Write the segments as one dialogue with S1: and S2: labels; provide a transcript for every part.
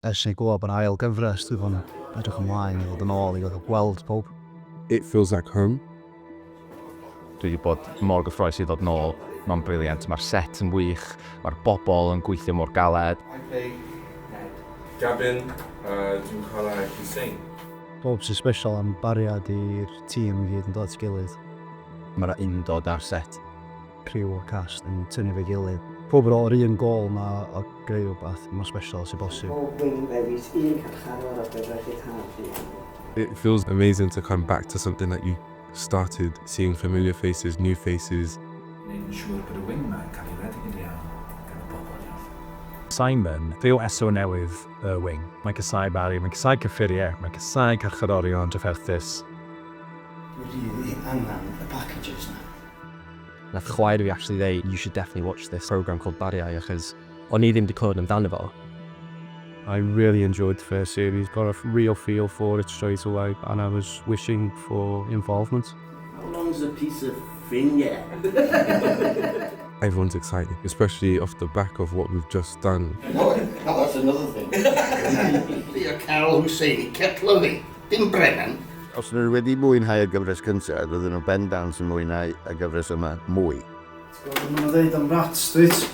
S1: Ers i ni glywed bod 'na ail gyfres, dwi 'di bod yn edrych ymlaen i ddod yn ôl i gael gweld pawb.
S2: It feels like home.
S3: Dwi 'di bod mor gyffrous i ddod nôl. Mae'n brilliant. Mae'r set yn wych, mae'r bobl yn gweithio mor galed.
S4: I play Ned. Gavin, dwi'n chwarae Hussein.
S1: Pob sy'n special am Bariau 'di'r tîm i gyd yn dod at ei gilydd.
S3: Mae 'na undod ar set.
S1: Criw o'r cast yn tynnu efo'i gilydd. Pawb ar ôl yr un gôl 'na o greu rhywbeth mor special â sy'n bosib.
S5: Pob wing ddewis un carcharor ar gyfer rhyddhad un.
S2: It feels amazing to come back to something that you started, seeing familiar faces, new faces.
S6: Gwneud yn siŵr bod y wing 'ma yn cael ei redeg yn iawn gan y bobl iawn.
S7: Simon, fe yw SO newydd y wing. Mae'n casáu Barry, mae'n casáu cyffuriau, mae'n casáu carcharorion drafferthus.
S5: Dwi rili angen y packages 'na.
S8: Nath chwaer fi actually ddeud, "You should definitely watch this programme called Bariau," achos o'n i ddim 'di clywed amdano fo.
S9: I really enjoyed the first series, got a real feel for it straight away, and I was wishing for involvement.
S10: How long's a piece of finger?
S2: Everyone's excited, especially off the back of what we've just done.
S10: Oh, that's another thing. Fi a Carol Husseini, cetlo fi, dim Brennan.
S11: Os nhw wedi mwynhau y gyfres cyntaf, fydden nhw bendant yn mwynhau y gyfres yma mwy.
S5: Ti'n gwybod beth maen nhw'n ddeud am rats, dwyt?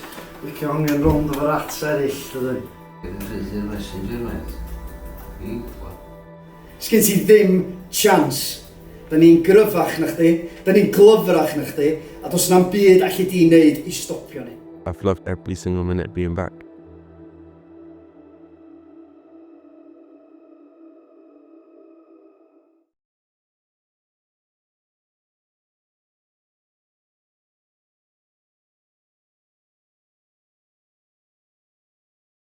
S5: Licio hongian rownd efo rats eraill, dydyn?
S10: Busy messenger, mate. Fi'n gwybod.
S5: Sgyn ti ddim chance. Da ni'n gryfach na chdi, da ni'n glyfrach na chdi, a does na'm byd alli di wneud i stopio ni.
S2: I've loved every single minute being back.